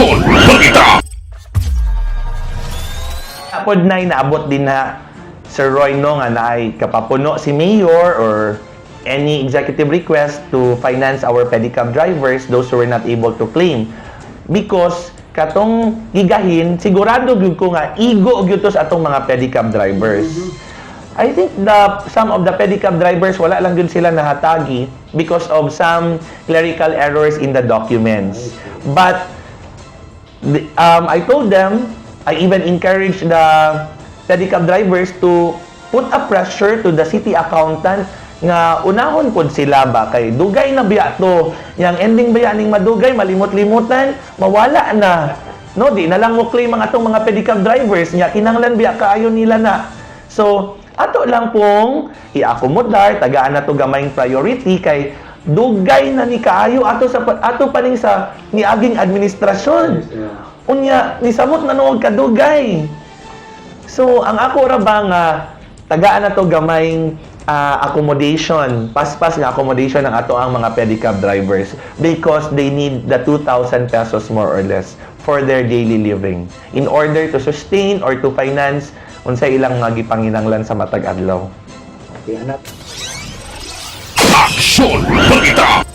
Aksyon Balita! Pod na naabot din na, Sir Roy, no, nga naay kapapuno si Mayor or any executive request to finance our pedicab drivers, those who were not able to claim. Because katong gigahin, sigurado gyud ko nga igo gyud to sa atong mga pedicab drivers. I think the some of the pedicab drivers, wala lang gyud sila nahatagi because of some clerical errors in the documents. But I told them, I even encouraged the pedicab drivers to put a pressure to the city accountant nga unahon pod sila ba, kay dugay na biya to, yang ending biya ning madugay, malimot-limutan, mawala na, no? Di na lang mo claim ang atong mga pedicab drivers nya, kinahanglan biya kaayo nila na. So ato lang pong iakomodar, tagaan na to gamayng priority kay dugay na ni kaayo ato sa ato pa ning sa niaging administrasyon. Unya nisamot na noog kadugay. So ang ako ra ba nga tagaan na to gamayng accommodation, paspas nga accommodation ng ato ang mga pedicab drivers because they need the 2,000 pesos more or less for their daily living in order to sustain or to finance unsa ilang mga gipanginanglan sa matag adlaw. Okay, anak. Aksyon Balita!